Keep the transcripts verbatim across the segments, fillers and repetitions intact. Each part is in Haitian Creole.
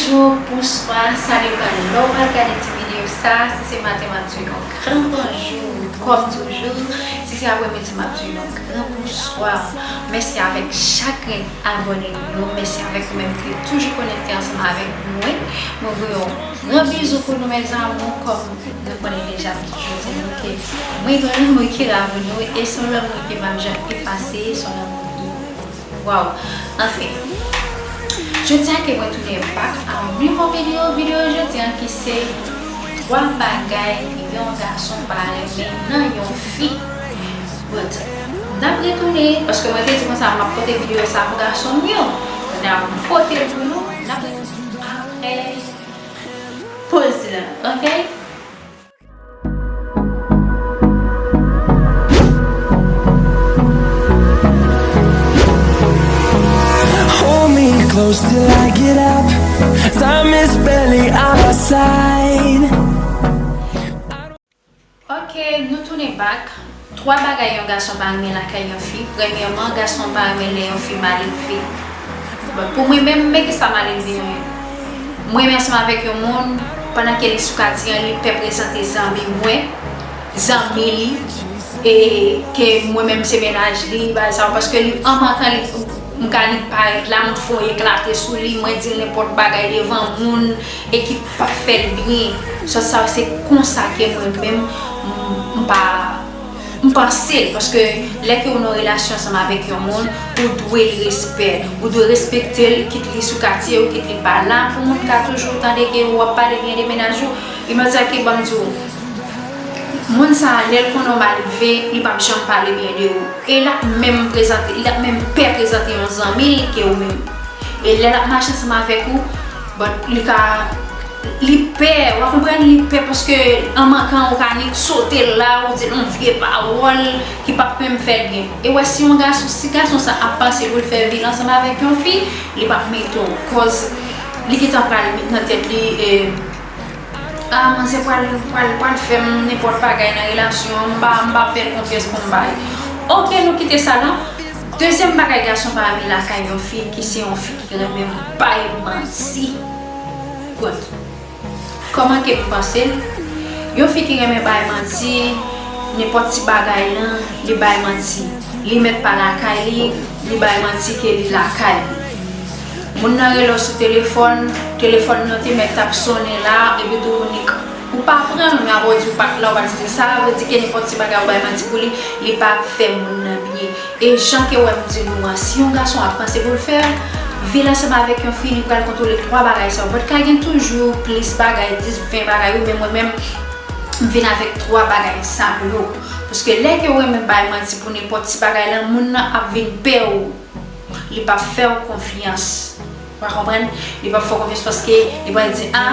Bonjou, bonswa, sa depann lè w pral gade ti videyo sa. Si se maten, m ap di w yon gran bonjou, kòm toujou. Si se apremidi, m ap di w yon gran bonswa. Mèsi avèk chak grenn abòne nou yo. Mèsi avèk ou menm ki toujou konekte ansanm avèk mwen. Mwen voye yon gran bizou pou nou, mes amours, kòm nou konnen deja, m toujou di nou ke mwen gen yon lanmou ki la pou nou, e se yon lanmou ki p ap janm efase, se yon lanmou ki, waw, anfen. Jodi a ke mwen tounen back a yon nouvo videyo, videyo jodi a ki se twa bagay yon gason pa renmen nan yon fi. But, n ap retounen, paske mwen te di konsa, m ap pote videyo sa pou gason m yo. N ap pote l pou nou, n ap retounen apre poz la, oke? Hold me close till I get up. Time is barely on our side. Ok, nou tounen back. Twa bagay yon gason pa renmen lakay yon fi. Premyèman, gason pa renmen lè yon fi malelve. Bon, pou mwen menm, men kisa malelve an ye. Mwen menm ansanm avèk yon moun, pandan ke li sou katye an, li pè prezante zanmi mwen, zanmi li, e ke mwen menm se mennaj li, bagay sa yo, paske li an mankan, li, m ka li parèt la, m fè yon eklate sou li, mwen di l nenpòt bagay devan moun, e ki p ap fè l byen. Sa, sa, se konsa ke mwen menm, m, m pa, m panse l, paske lè ke ou nan relasyon ansanm avèk yon moun, ou dwe l respè, ou dwe respekte l, kit li sou katye ou, kit li pa la, pou moun ka toujou tande ke w ap pale byen de mennaj ou. Imajine ke, ban m di w, moun sa a, lè l konnen w malelve, li p ap janm pale byen de ou. E l ap menm prezante, li ap menm pè prezante yon zanmi l ke ou menm. E lè l ap mache ansanm avèk ou, but li ka, li pè, w a konprann, li pè paske an mankan ou ka nik sote l la, ou di l yon vye pawòl ki p ap menm fè l byen. E w wè si yon gason, si gason sa ap panse pou l fè vi l ansanm avèk yon fi, li p ap mete w. Cause li gentan pral met nan tèt li, e, a, manzè pral, pral, pral fè m nenpòt bagay nan relasyon an, m pa, m pa fè l konfyans pou m bay. Ok, nou kite sa la. Dezyèm bagay gason pa renmen lakay yon fi, ki se yon fi ki renmen bay manti. Bon, kòman ke m panse l? Yon fi ki renmen bay manti, nenpòt ti bagay lan, li bay manti. Li mèt pa lakay li, li bay manti ke li lakay li. Moun nan rele w sou telefòn, telefòn nan te mèt ap sonnen la, epi tou ou nik, ou pa pran l, men apre w di ou pa t la, ou pa t di sa, vle di ke nenpòt ti bagay ou bay manti pou li, li pa ap fè moun nan byen. E jan ke w wè m di nou an, si yon gason ap panse pou l fè vi l ansanm avèk yon fi, li pral kontwole twa bagay sa yo. But ka gen toujou plis bagay, dis, ven bagay, wi, men mwen menm, m vin avèk twa bagay sa yo. Paske lè ke w renmen bay manti pou nenpòt ti bagay lan, moun nan ap vin pè w. Li p ap fè w konfyans. Ou pa konprann? Li p ap fè w konfyans paske li pral di, a,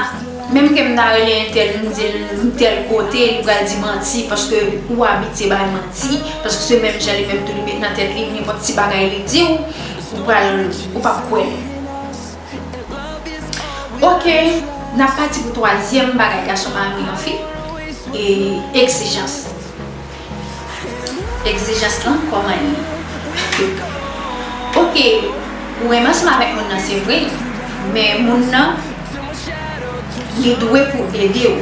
menm ke m ta rele entèl, m di l m tèl kote, li pral di manti paske ou abitye bay manti, paske se menm jan li menm tou li met nan tèt li, nenpòt ti bagay li di w, ou pral, ou p ap kwè l. Ok, n ap pati pou twazyèm bagay gason pa renmen nan fi, e egzijans. Egzijans lan, kòman l ye? Ok, ou renmen ansanm avèk moun nan, se vre, men moun nan, li dwe pou ede w.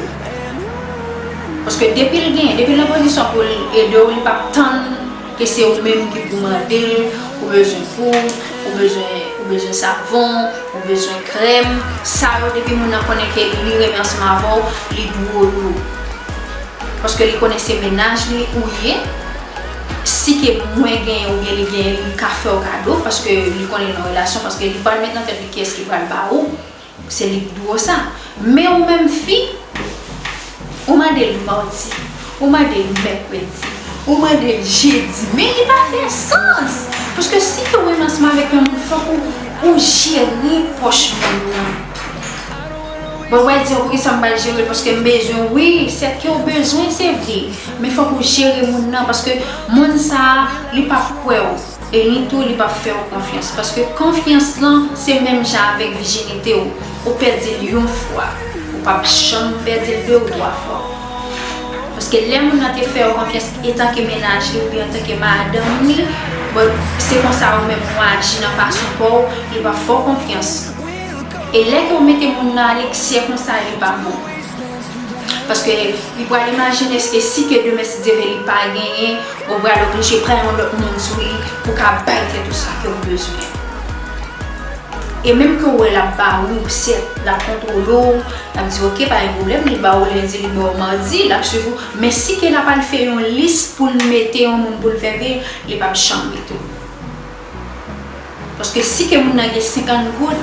Paske depi l gen, depi l nan pozisyon pou l ede w, li p ap tann ke se ou menm ki pou mande l, ou bezwen kou, ou bezwen, ou bezwen savon, ou bezwen krèm. Sa yo, depi moun nan konnen ke li renmen ansanm avè w, li dwe ede w. Paske li konnen se mennaj li ou ye. Si ke mwen genyen oubyen li genyen, li ka fè w kado, paske li konnen nan relasyon, paske li pral met nan tèt li kiyès ki pral ba ou. Se li k dwe w sa. Men ou menm fi, ou mande l madi, ou mande l mèkredi, ou mande l jedi, men li pa fè sans. Paske si ke w renmen ansanm avèk yon moun, fòk ou, ou jere pòch moun nan. Bon, w pral di, poukisa m pa jere l? Paske m bezwen. Wi, sèt ke w bezwen, se vre. Men fòk ou jere moun nan, paske moun sa a, li p ap kwè w. E ni tou, li p ap fè w konfyans. Paske konfyans lan, se menm jan avèk vijinite w. Ou pèdi l yon fwa. Ou p ap janm pèdi l de ou twa fwa. Paske lè moun nan te fè w konfyans etanke mennaj li oubyen antanke madanm li, bon, se konsa ou menm ou aji nan fason pa w, li p ap fè w konfyans. E lè ke w mete moun nan a leksè konsa, li pa bon. Paske li pral imajine ke si ke demen, si Dye vle, li pa genyen, ou pral oblije pran yon lòt moun sou li pou ka bay tèt ou sa ke w bezwen. E menm ke w wè l ap ba ou, sèt, l ap kontwole w, l ap di, "Ok, pa gen pwoblèm," li ba ou lendi, li ba w madi, l ap swiv ou. Men si ke l ap al fè yon lis pou l mete yon moun pou l fè veye, li p ap janm mete w. Paske si ke moun nan gen senkant goud,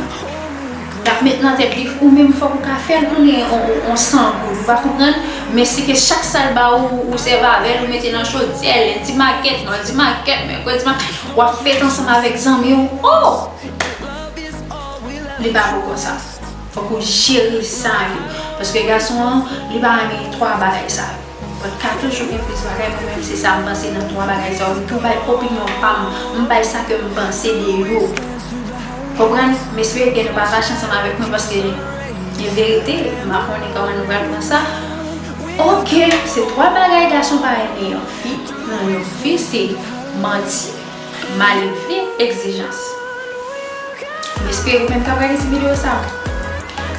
l ap met nan tèt li, ou menm fòk ou ka fè l konnen on, on, on san goud, ou pa konprann? Men si ke chak sa l ba ou, ou sèvi avè l, ou mete nan chodyè, lendi makèt, madi makèt, mèkredi makèt, w ap fete ansanm avèk zanmi w, oh! Li pa bon konsa. Fòk ou jere sa yo. Paske gason an, li pa renmen twa bagay sa yo. But ka toujou gen plis bagay, mwen menm se sa m panse nan twa bagay sa yo. M tou bay opinyon pa m, m bay sa ke m panse de yo. Konprann? M espere ke nou pa fache ansanm avèk mwen paske gen verite, m pa konnen kòman nou pral pran sa. Ok, se twa bagay gason pa renmen yon fi, nan yon fi, se manti, malelve, egzijans. M espere ou menm k ap gade ti videyo sa.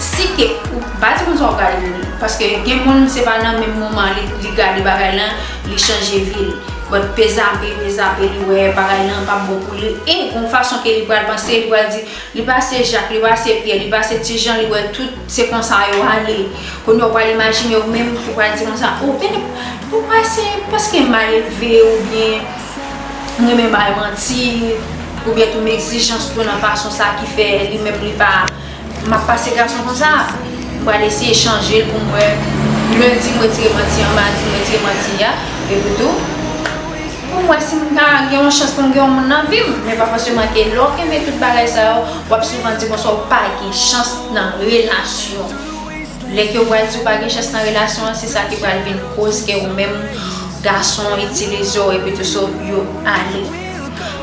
Si ke ou pa di konsa w gade l, paske gen moun se pa nan menm moman li, li gade bagay lan, li chanje vi l. But pe zape, pe zape, li wè bagay lan pa bon pou li. E gon fason ke li pral panse, li pral di, li pa se Jak, li pa se Pyè, li pa se Ti Jan, li wè tout se konsa yo ale. Kounye a w pral imajine ou menm, ou pral di konsa, o, men, pou mwen se paske m malelve oubyen m renmen bay manti, oubyen tou m egzijans tou nan fason sa ki fè li menm li pa, m ap pase gason konsa. M pral eseye chanje l pou m wè. Lendi m retire manti an, madi m retire manti a, epi tou pou m wè si m ka gen yon chans pou m gen yon moun nan vi m. Men pa fòseman ke lè w kenbe tout bagay sa yo, w ap souvan di konsa w pa gen chans nan relasyon. Lè ke w pral di w pa gen chans nan relasyon an, se sa ki pral vin koz ke ou menm gason itilize w epi tou so yo ale.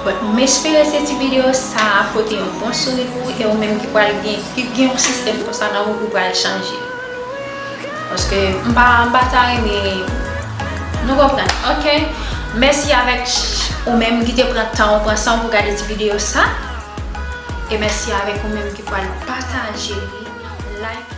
But m espere se ti videyo sa a pote yon bon souri pou ou e ou menm ki pral gen, ki gen yon sistèm konsa nan ou, ou pral chanje. Paske m pa, m pa ta renmen, nou konprann, ok? Mèsi avèk ch-, ou menm ki te pran tan ou, pran san w pou gade ti videyo sa. E mèsi avèk ou menm ki pral pataje li, like.